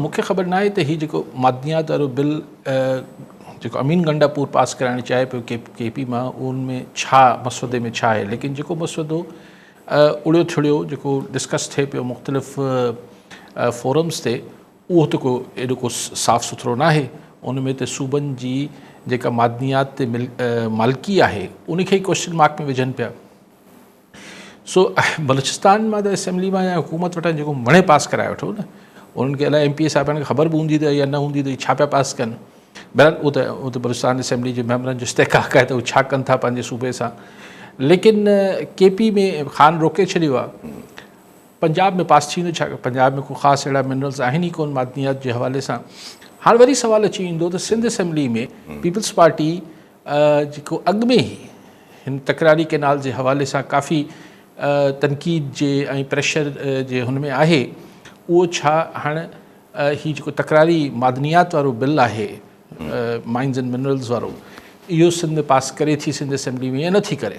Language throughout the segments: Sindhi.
مون کي خبر ناهي ته هي جيڪو معدنيات وارو بل جيڪو امين گنڊاپور پاس ڪرائڻ چاهي پيو ڪي ڪي پي مان ان ۾ ڇا مسودي ۾ ڇا آهي ليڪن جيڪو مسودو اڙيو ٿڙيو جيڪو ڊسڪس ٿئي پيو مختلف فورمز تي اهو ته ڪو ايڏو ڪو صاف سٿرو ناهي ان ۾ ته صوبن جي جيڪا معدنيات تي مالڪي آهي ان کي ئي ڪوشچن مارڪ ۾ وجهن پيا سو بلوچستان مان ته اسيمبلي مان يا حڪومت وٽان جيڪو وڻي پاس ڪرائي وٺو نه انهن کي الائي ايم پي اي صاحبن کي خبر به هوندي ته يا نه هوندي ته ڇا پيا پاس ڪن بهرحال اهو ته اهو ته بلوچستان اسيمبلي جي ميمبرن جو استحقاق آهي ته هو ڇا ڪن ٿا پنهنجي صوبي سان ليڪن ڪي پي ۾ خان روڪي ڇڏيو آهي پنجاب ۾ پاس ٿي ويندو ڇا پنجاب ۾ ڪو خاص اهڙا منرلز آهن ئي ڪون معدنيات جي حوالي سان هاڻ وري سوال اچي ويندو ته سنڌ اسيمبلي ۾ پيپلز پارٽي جيڪو اڳ ۾ ئي هن تڪراري ڪئنال جي حوالي سان ڪافي تنقيد جي ۽ پريشر جي هن ۾ آهي اهو ڇا هاڻ هي جيڪو تڪراري معدنيات وارو بل آهي مائنز اينڊ منرلز وارو اهو سنڌ ۾ پاس ڪري ٿي سنڌ اسيمبلي ۾ يا نٿي ڪري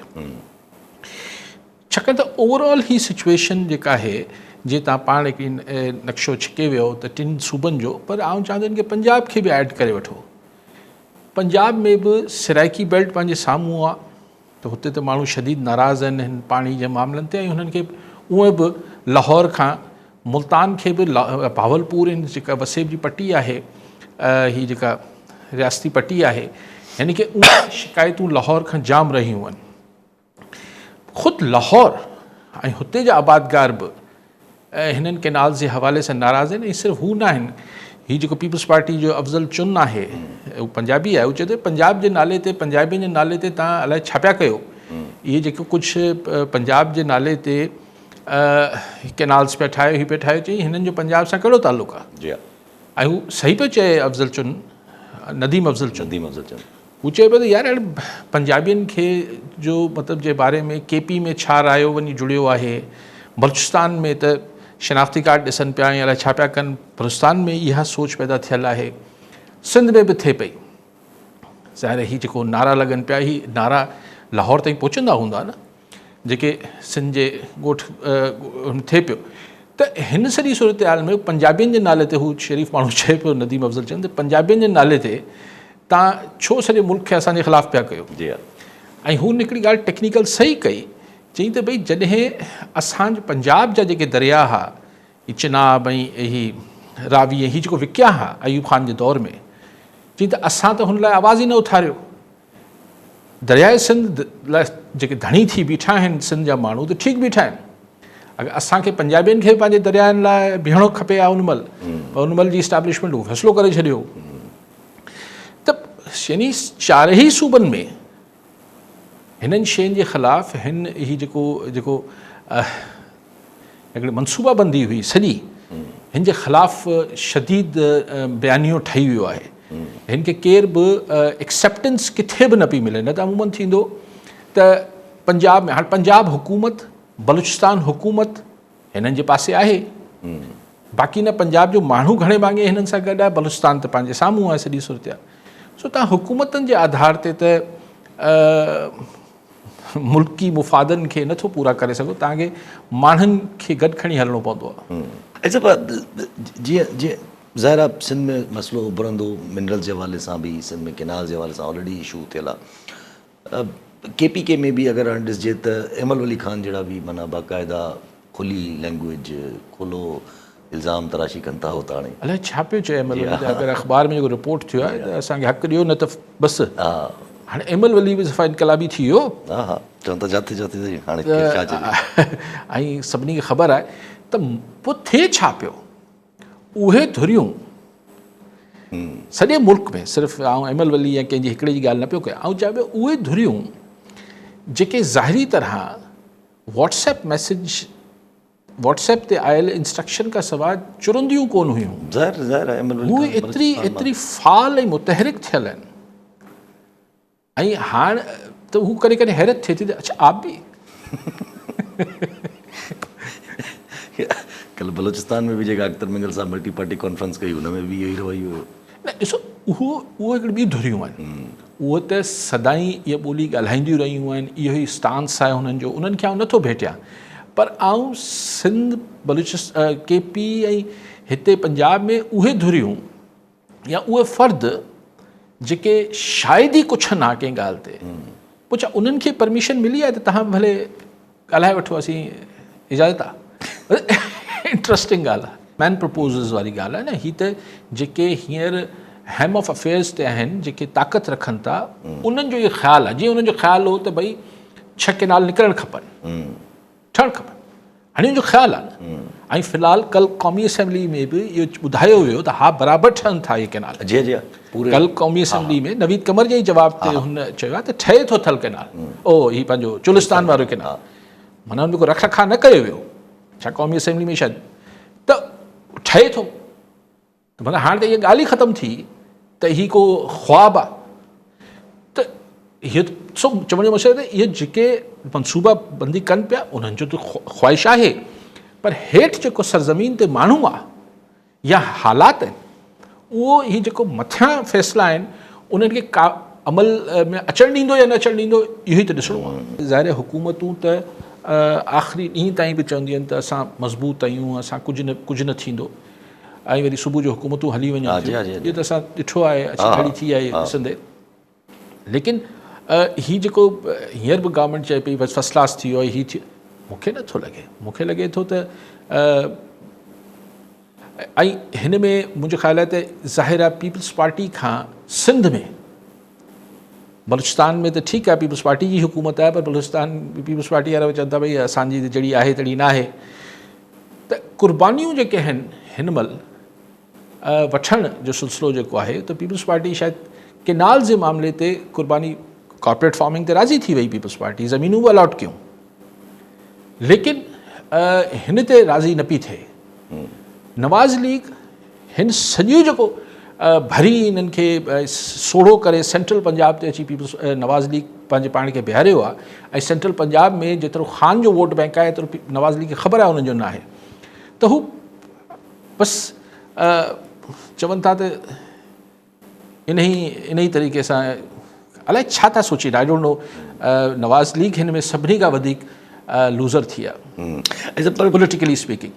ڇاڪاڻ ته اوور آل هي سچويشن جيڪا آهي جي تان پاڻ هڪڙي نقشو ڇڪي ويو ته ٽن صوبن جو پر آئون چاهيان ٿو ان کي پنجاب کي به ايڊ ڪري وٺو پنجاب ۾ به سرائيڪي بيلٽ پنهنجي سامهون آ ته هتي ته ماڻهو شديد ناراض آهن هن پاڻي جي معاملن تي ۽ هنن کي اونئن به لاهور کان ملتان کي به بهاولپور ان جيڪا وسيب جي پٽي آهي هي جيڪا رياستي پٽي آهي هن کي اونئن شڪايتون لاهور کان جام رهيون آهن خود لاهور ۽ هتي جا آبادگار به هنن ڪينالز جي حوالي سان ناراض آهن ۽ صرف هو نه آهن هي جيڪو پيپلز پارٽي جو افضل چن آهي هو پنجابي آهي هو چئي ٿو پنجاب جي نالي تي پنجابين جي نالي تي تان الائي ڇا پيا ڪيو اهي جيڪو ڪجهه پنجاب جي نالي تي ڪينالز پيا ٺاهيو هي پيا ٺاهيو چئي هنن جو پنجاب سان ڪهڙو تعلق آهي جي ۽ هو صحيح پيو چئي افضل چن نديم افضل چن نديم افضل چن هو چئي پيو ته يار اهڙي پنجابين کي جو مطلب جي باري ۾ ڪي پي ۾ ڇا رايو وڃي جڙيو آهي بلوچستان ۾ ته شناختي ڪارڊ ڏسن پيا ۽ الائي ڇا پيا ڪن بلوچستان ۾ اها سوچ پيدا ٿيل آهي سنڌ ۾ به ٿئي پئي ظاهر هي جيڪو نعرا لڳن پيا هي نعرا لاهور تائين پهچندا هوندا نه جيڪي سنڌ جي ڳوٺ ٿئي پيو ته هن سڄي صورتحال ۾ پنجابين جي نالي تي هو شريف ماڻهو چئي پيو نديم افضل چون ته پنجابين جي نالي تي تان ڇو سڄي ملڪ کي اسان جي خلاف پيا ڪيو جي ها ۽ هو هڪڙي ڳالهه ٽيڪنيڪل صحيح ڪئي چئي ته ڀئي جڏهن اسان جو پنجاب جا جيڪي دريا ها هي چناب ۽ هي راوي ۽ هي جيڪو وڪيا ها ايوب خان جي دور ۾ چئي ته اسان ته هن لاء آواز ئي نه اٿاريو درياء سنڌ لاء جيڪي ڌڻي ٿي بيٺا آهن سنڌ جا ماڻهو ته ٺيڪ بيٺا آهن اگر اسان کي پنجابين کي پنهنجي دريائن لاء بيهڻو کپي ها ان مهل پر ان مهل جي اسٽيبلشمينٽ اهو فيصلو ڪري ڇڏيو ته يعني چارئي صوبن ۾ هنن شين جي خلاف هن هي جيڪو جيڪو هڪڙي منصوبه بندي هئي سڄي هن جي خلاف شديد بيانيو ٺهي ويو آهي هن کي ڪير به ايڪسيپٽنس ڪٿي به نه پئي ملي نه ته عمومن ٿيندو ته پنجاب ۾ هاڻ پنجاب حڪومت بلوچستان حڪومت هنن جي پاسي آهي باقي نه پنجاب جو ماڻهو گهڻي ڀاڱي هنن سان گڏ آهي بلوچستان ته پنهنجي سامهون آهي سڄي صورتحال سو تان حڪومتن جي آڌار تي ته ملڪي مفادن کي نٿو پورا ڪري سگهو توهان کي ماڻهن کي گڏ کڻي هلڻو پوندو آهي. اچا پر جيئن جيئن ظاهر آهي سنڌ ۾ مسئلو اڀرندو منرلز جي حوالي سان به سنڌ ۾ ڪينال جي حوالي سان آلريڊي اشو ٿيل آهي ڪي پي ڪي ۾ به اگر هاڻي ڏسجي ته ايمل ولي خان جهڙا به معنيٰ باقاعده کلي لينگويج کلو الزام تراشي ڪن ٿا هو ته هاڻي الائي ڇا پيو چئي ايمل ولي ته اگر اخبار ۾ جيڪو رپورٽ ٿيو آهي ته اسان کي حق ڏيو نه ته بس هاڻي ايمل ولي به صفا انقلابي ٿي ويو. ها ها چون ٿا جاتي جاتي ٿي هاڻي ڪير ڇا چئي. ۽ سڀني کي خبر آهي ته پوء ٿئي ڇا پيو اهي ڌريون سڄي ملڪ ۾ صرف آئون ايمل ولي يا ڪنهن جي هڪڙي جي ڳالهه نه پيو ڪيان آئون چوان پيو اهي ڌريون جيڪي ظاهري طرح whatsapp message whatsapp تي آيل انسٽرڪشن کان سواء چرنديون ڪونه هيون. ظاهر ظاهر آهي هو ايتري ايتري فعال ۽ متحرڪ ٿيل آهن ۽ هاڻ ته هو ڪڏهن ڪڏهن حيرت ٿئي ٿي ته اڇا آپ به ڪلهه بلوچستان ۾ به جيڪا اختر مينگل صاحب ملٽي پارٽي ڪانفرنس ڪئي ان ۾ به اهو ئي رويو هيو. نه ڏسو اهو اهو هڪڙي ٻي ڌريون آهن اهو ته سدائين اها ٻولي ڳالهائينديون رهيون آهن اهو ئي اسٽانس آهي هنن جو انهن کي آئون نٿو ڀيٽيان پر آئون سنڌ بلوچستان ڪي پي ۽ هتي پنجاب ۾ اهي ڌريون يا اهي فرد جيڪي شايد ئي ڪڇن ها ڪنهن ڳالهه تي پوء ڇا انهن کي پرميشن ملي آهي ته تهان ڀلي ڳالهائي وٺو اسين اجازت آهي انٽرسٽنگ ڳالهه آهي مين پرپوزز واري ڳالهه آهي نه هي ته جيڪي هينئر هيم آف افيئرز تي آهن جيڪي طاقت رکن ٿا انهن جو اهو خيال آهي جيئن انهن جو خيال هو ته ڀئي ڇهه ڪينال نڪرڻ کپن ٺهڻ کپن هاڻي ان جو خيال آهي نه ۽ في الحال ڪل قومي اسيمبلي ۾ به اهو ٻڌايو ويو ته ها برابر ٺهن ٿا اهي ڪينال جي جي پوري ڪل قومي اسيمبلي ۾ نويد قمر جي جواب تي هن چيو آهي ته ٺهي ٿو ٿل ڪينال او هي پنهنجو چولستان وارو ڪينال معنيٰ ان جو رک رکاء نه ڪيو ويو ڇا قومي اسيمبلي ۾ شايد ته ٺهي ٿو ته معنيٰ هاڻ ته اها ڳالهه ئي ختم ٿي ته هي ڪو خواب آ ته هي سو چوڻ جو مقصد ته اهي جيڪي منصوبا بندي ڪن پيا انهن جو ته خواهش آهي پر هيٺ جيڪو سرزمين تي ماڻهو آ يا حالات آهن اهو هي جيڪو مٿيان فيصلا آهن انهن کي ڪا عمل ۾ اچڻ ڏيندو يا نه اچڻ ڏيندو اهو ئي ته ڏسڻو آهي. ظاهر آهي حڪومتون ته آخري ڏينهن تائين به چونديون آهن ته اسان مضبوط آهيون اسان ڪجهه نه ڪجهه نه ٿيندو ۽ وري صبح جو حڪومتون هلي وڃن ٿيون اهو ته اسان ڏٺو آهي اچي گهڙي ٿي آهي ڏسندي ليڪن هي جيڪو هينئر به گورنمينٽ چئي پئي بس فرسٽ ڪلاس ٿي ويو آهي هي ٿي مون کي نٿو لڳي مون کي لڳي ٿو ته ۽ هن ۾ منهنجو خيال آهي ته ظاهر آهي پيپلز پارٽي کان سنڌ ۾ بلوچستان ۾ ته ٺيڪ آهي پيپلز پارٽي جي حڪومت آهي پر بلوچستان پيپلز پارٽي وارا چون ٿا ڀئي اسانجي جهڙي آهي تهڙي نه آهي ته قربانيون جيڪي آهن هن مهل وٺڻ جو سلسلو جيڪو آهي ته پيپلز پارٽي شايد ڪينال جي معاملي تي قرباني ڪارپوريٽ فارمنگ تي راضي ٿي وئي پيپلز پارٽي زمينون به الاٽ ڪيون ليڪن هن تي راضي نه پئي ٿئي. نواز ليگ هن سڄو جيڪو ڀري انهن کي سوڙهو ڪري سينٽرل پنجاب تي اچي پيپلز نواز ليگ پنهنجي پاڻ کي بيهاريو آهي ۽ سينٽرل پنجاب ۾ جيترو خان جو ووٽ بينڪ آهي ايترو نواز ليگ کي خبر آهي انهن جو نه آهي ته هو بس چون ٿا ته انهي انهي طريقي سان الائي ڇا ٿا سوچين I don't know Nawaz league هن ۾ سڀني کان وڌيڪ لوزر ٿي آهي پوليٽيڪلي اسپيڪنگ.